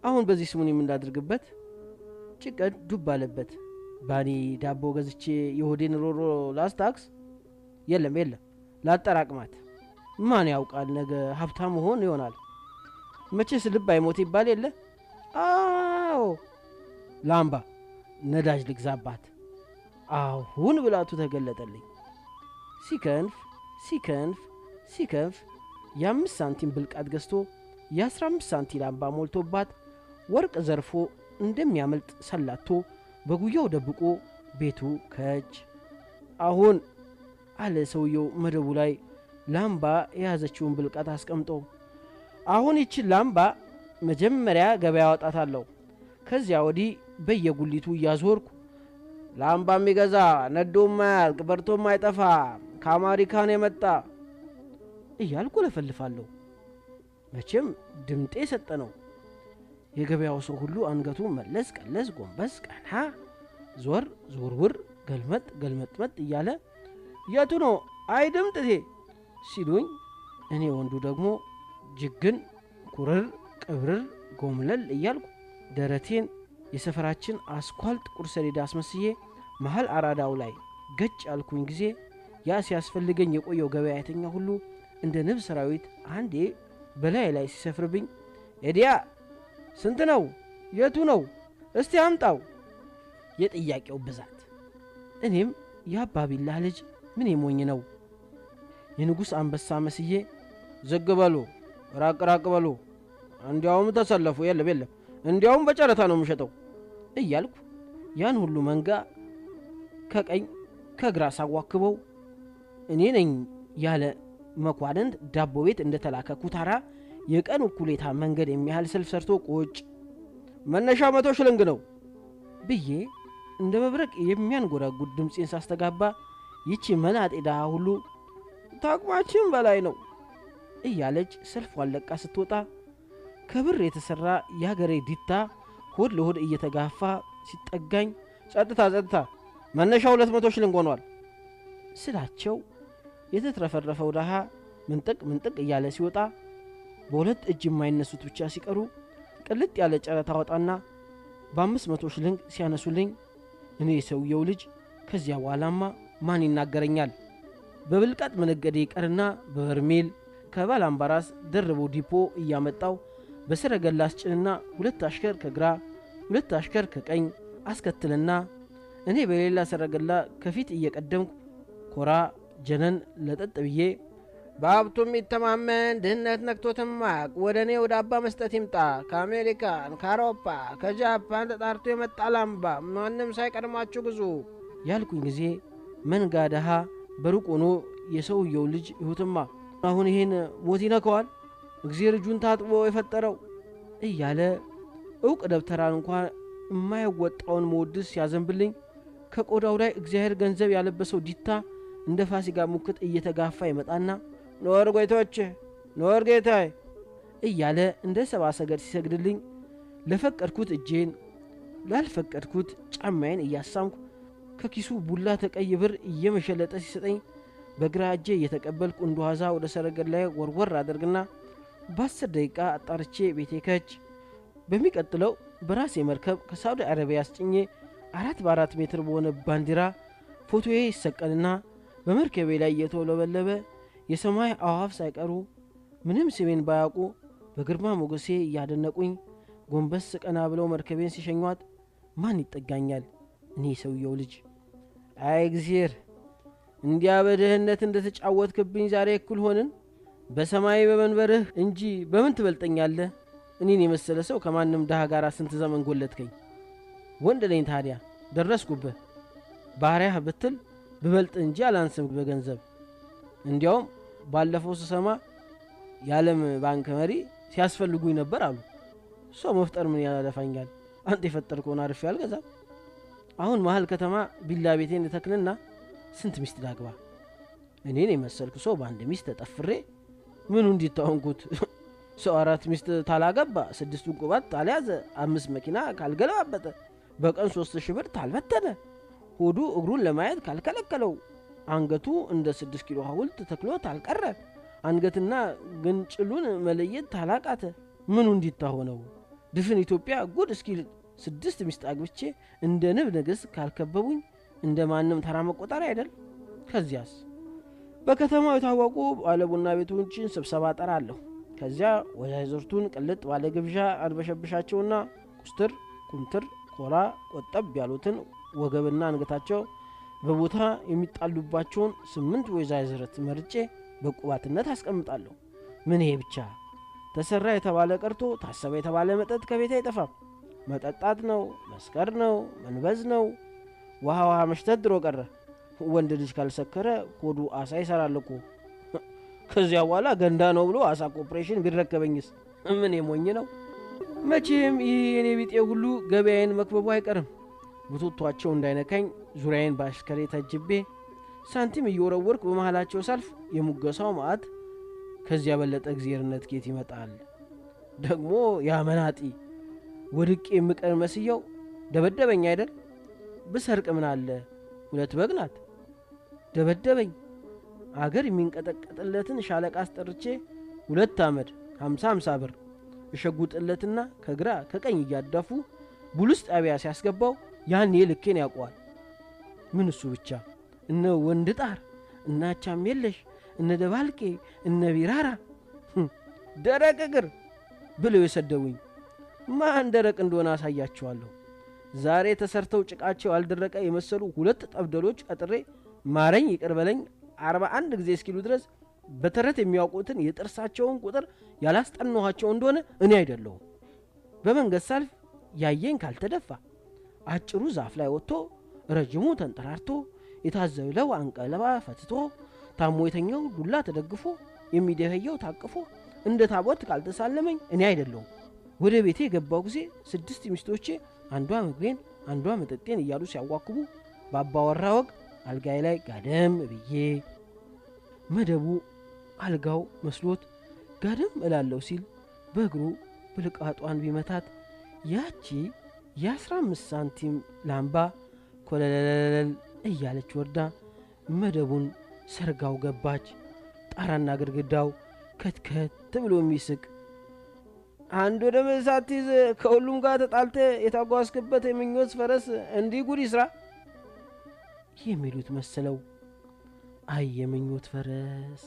አሁን በዚህ ስሙን የምንዳድርግበት ጭቀት ዱብ አለበት። ባኒ ዳቦ ገዝቼ የሆዴን ሮሮ ላስታክስ? የለም የለም፣ ላጠራቅማት። ማን ያውቃል ነገ ሀብታም መሆን ይሆናል። መቼስ ልብ አይሞት ይባል የለ። አዎ ላምባ ነዳጅ ልግዛባት። አሁን ብላቱ ተገለጠልኝ። ሲከንፍ ሲከንፍ ሲከንፍ የ5 ሳንቲም ብልቃጥ ገዝቶ የ15 ሳንቲም ላምባ ሞልቶባት ወርቅ ዘርፎ እንደሚያመልጥ ሰላቶ በጉያው ደብቆ ቤቱ ከች። አሁን አለ ሰውየው መደቡ ላይ ላምባ የያዘችውን ብልቃጥ አስቀምጦ፣ አሁን ይችን ላምባ መጀመሪያ ገበያ አወጣታለሁ። ከዚያ ወዲህ በየጉሊቱ እያዞርኩ ላምባ የሚገዛ ነዶ ማያልቅ በርቶ ማይጠፋ ከአሜሪካን የመጣ እያልኩ ለፈልፋለሁ። መቼም ድምጤ ሰጠ ነው። የገበያው ሰው ሁሉ አንገቱ መለስ ቀለስ ጎንበስ ቀና ዞር ዞርውር ገልመጥ ገልመጥመጥ እያለ የቱ ነው አይ ድምጥቴ ሲሉኝ፣ እኔ ወንዱ ደግሞ ጅግን ኩርር ቅብርር ጎምለል እያልኩ ደረቴን የሰፈራችን አስኳል ጥቁር ሰሌዳ አስመስዬ መሀል አራዳው ላይ ገጭ ያልኩኝ ጊዜ ያ ሲያስፈልገኝ የቆየው ገበያተኛ ሁሉ እንደ ንብ ሰራዊት አንዴ በላይ ላይ ሲሰፍርብኝ፣ ኤዲያ ስንት ነው? የቱ ነው? እስቲ አምጣው። የጥያቄው ብዛት! እኔም የአባቢላህ ልጅ ምን የሞኝ ነው የንጉሥ አንበሳ መስዬ ዝግ በሉ፣ ራቅ ራቅ በሉ፣ እንዲያውም ተሰለፉ፣ የለም የለም፣ እንዲያውም በጨረታ ነው የምሸጠው እያልኩ ያን ሁሉ መንጋ ከቀኝ ከግራ ሳዋክበው እኔ ነኝ ያለ መኳንንት ዳቦ ቤት እንደተላከ ኩታራ የቀን እኩሌታ መንገድ የሚያህል ሰልፍ ሰርቶ ቁጭ። መነሻ 100 ሽልንግ ነው ብዬ እንደ መብረቅ የሚያንጎራጉድ ድምፄን ሳስተጋባ ይቺ መናጤ ድሃ ሁሉ ታቅማችን በላይ ነው እያለች ሰልፏን ለቃ ስትወጣ ከብር የተሠራ የሀገሬ ዲታ ሆድ ለሆድ እየተጋፋ ሲጠጋኝ ጸጥታ ጸጥታ፣ መነሻ 200 ሽልንግ ሆኗል ስላቸው የተትረፈረፈው ድሃ ምንጥቅ ምንጥቅ እያለ ሲወጣ በሁለት እጅ የማይነሱት ብቻ ሲቀሩ ቅልጥ ያለ ጨረታ ወጣና በ500 ሽልንግ ሲያነሱልኝ እኔ የሰውየው ልጅ ከዚያ በኋላማ ማን ይናገረኛል? በብልቃጥ መነገዴ ይቀርና በበርሜል ከባላምባራስ ደርቦ ዲፖ እያመጣው በሰረገላ አስጭንና 2 አሽከር ከግራ 2 አሽከር ከቀኝ አስከትልና እኔ በሌላ ሰረገላ ከፊት እየቀደምኩ ኮራ ጀነን ለጠጥ ብዬ በሀብቱ የሚተማመን ድህነት ነክቶትም ማያውቅ ወደ እኔ ወደ አባ መስጠት ይምጣ። ከአሜሪካን ከአውሮፓ ከጃፓን ተጣርቶ የመጣ ላምባ ማንም ሳይቀድማችሁ ግዙ ያልኩኝ ጊዜ መንጋ ድሃ በሩቅ ሆኖ የሰውየው ልጅ ይሁትማ አሁን ይሄን ሞት ይነከዋል እግዚአብሔር እጁን ታጥቦ የፈጠረው እያለ እውቅ ደብተራን እንኳን የማይወጣውን መወድስ ሲያዘንብልኝ ከቆዳው ላይ እግዚአብሔር ገንዘብ ያለበሰው ዲታ እንደ ፋሲካ ሙክት እየተጋፋ ይመጣና ኖር ጎይቶች ኖር ጌታዬ እያለ እንደ ሰባ ሰገድ ሲሰግድልኝ ለፈቀድኩት እጄን ላልፈቀድኩት ጫማዬን እያሳምኩ ከኪሱ ቡላ ተቀይ ብር እየመሸለጠ ሲሰጠኝ በግራ እጄ እየተቀበልኩ እንደዋዛ ወደ ሰረገላዬ ወርወር አደርግና በ10 ደቂቃ አጣርቼ ቤቴ ከች። በሚቀጥለው በራሴ መርከብ ከሳውዲ አረቢያ አስጭኜ 4 በ4 ሜትር በሆነ ባንዲራ ፎቶዬ ይሰቀልና በመርከቤ ላይ እየተውለበለበ የሰማይ አዋፍ ሳይቀሩ ምንም ስሜን ባያውቁ በግርማ ሞገሴ እያደነቁኝ ጎንበስ ቀና ብለው መርከቤን ሲሸኟት ማን ይጠጋኛል? እኔ ሰውየው ልጅ። አይ እግዚአብሔር፣ እንዲያ በድህነት እንደተጫወትክብኝ ዛሬ እኩል ሆንን። በሰማይ በመንበርህ እንጂ በምን ትበልጠኛለህ? እኔን የመሰለ ሰው ከማንም ድሃ ጋር ስንት ዘመን ጎለትከኝ። ወንድ ነኝ ታዲያ ደረስኩብህ። ባሪያህ ብትል ብበልጥ እንጂ አላንስም በገንዘብ። እንዲያውም ባለፈው ስሰማ የዓለም ባንክ መሪ ሲያስፈልጉኝ ነበር አሉ። ሰው መፍጠር ምን ያለፋኛል? አንተ የፈጠርከውን አርፌ አልገዛም። አሁን መሀል ከተማ ቢላ ቤቴን ልተክልና ስንት ሚስት ላግባ? እኔን የመሰልኩ ሰው በአንድ ሚስት ተጠፍሬ ምኑ እንዲታወንኩት? ሰው 4 ሚስት ታላገባ፣ 6 ቁባት ታልያዘ፣ 5 መኪና ካልገለባበጠ፣ በቀን 3000 ብር ታልበተነ፣ ሆዱ እግሩን ለማየት ካልከለከለው፣ አንገቱ እንደ 6 ኪሎ ሐውልት ተክሎ ታልቀረ፣ አንገትና ግንጭሉን መለየት ታላቃተ፣ ምኑ እንዲታሆነው? ድፍን ኢትዮጵያ ጉድ እስኪል 6 ሚስት አግብቼ እንደ ንብ ንግሥት ካልከበቡኝ እንደ ማንም ተራ መቆጠሪያ አይደል? ከዚያስ በከተማው የታወቁ ባለቡና ቤቶችን ስብሰባ ጠራለሁ። ከዚያ ወይዛዝርቱን ቅልጥ ባለ ግብዣ አንበሸብሻቸውና ኩስትር ኩምትር ኮራ ቆጠብ ያሉትን ወገብና አንገታቸው በቦታ የሚጣሉባቸውን 8 ወይዛዝርት መርጬ በቁባትነት አስቀምጣለሁ። ምን ይሄ ብቻ፣ ተሰራ የተባለ ቀርቶ ታሰበ የተባለ መጠጥ ከቤት አይጠፋም። መጠጣት ነው፣ መስከር ነው፣ መንበዝ ነው። ውሃ ውሃ መሽተት ድሮ ቀረ። ወንድ ልጅ ካልሰከረ ሆዱ አሳ ይሰራል እኮ። ከዚያ በኋላ ገንዳ ነው ብሎ አሳ ኮርፖሬሽን ቢረከበኝስ ምን የሞኝ ነው? መቼም ይህ የኔ ቢጤ ሁሉ ገበያዬን መክበቡ አይቀርም። ቡትቷቸው እንዳይነካኝ ዙሪያዬን በአሽከሬ ታጅቤ ሳንቲም እየወረወርኩ በመሃላቸው ሳልፍ የሙገሳው መዓት ከዚያ በለጠ እግዚአብሔርነት ኬት ይመጣል? ደግሞ ያ መናጢ ወድቄ የምቀር መስየው ደበደበኝ አይደል? ብሰርቅ ምን አለ? 2 በግ ናት። ደበደበኝ። አገር የሚንቀጠቀጥለትን ሻለቃ አስጠርቼ 2 አመድ 50 ብር እሸጉጥለትና ከግራ ከቀኝ እያዳፉ ቡልስ ጣቢያ ሲያስገባው ያኔ ልኬን ያውቀዋል። ምን እሱ ብቻ፣ እነ ወንድ ጣር፣ እነ አቻም የለሽ፣ እነ ደባልቄ፣ እነ ቢራራ ደረቅ እግር ብለው የሰደቡኝ ማን ደረቅ እንደሆነ አሳያቸዋለሁ። ዛሬ ተሰርተው ጭቃቸው ያልደረቀ የመሰሉ 2 ጠብደሎች ቀጥሬ ማረኝ ይቅር በለኝ 41 ጊዜ እስኪሉ ድረስ በተረት የሚያውቁትን የጥርሳቸውን ቁጥር ያላስጠናኋቸው እንደሆነ እኔ አይደለሁም። በመንገድ ሳልፍ ያየኝ ካልተደፋ አጭሩ ዛፍ ላይ ወጥቶ ረጅሙ ተንጠራርቶ የታዘለው አንቀለባ ፈትቶ ታሞ የተኛው ዱላ ተደግፎ የሚደኸየው ታቅፎ እንደ ታቦት ካልተሳለመኝ እኔ አይደለሁም። ወደ ቤቴ የገባው ጊዜ 6 ሚስቶቼ አንዷ ምግቤን አንዷ መጠጤን እያሉ ሲያዋክቡ ባባወራ ወግ አልጋዬ ላይ ጋደም ብዬ መደቡ አልጋው መስሎት ጋደም እላለሁ ሲል በእግሩ ብልቃጧን ቢመታት ያቺ የ15 ሳንቲም ላምባ ኮለለለል እያለች ወርዳ መደቡን ሰርጋው ገባች። ጣራና ግድግዳው ከትከት ብሎ የሚስቅ አንድ ወደ መሳት ይዝ ከሁሉም ጋር ተጣልተ የታጓስክበት የምኞት ፈረስ እንዲህ ጉድ ይስራ የሚሉት መሰለው። አይ የምኞት ፈረስ።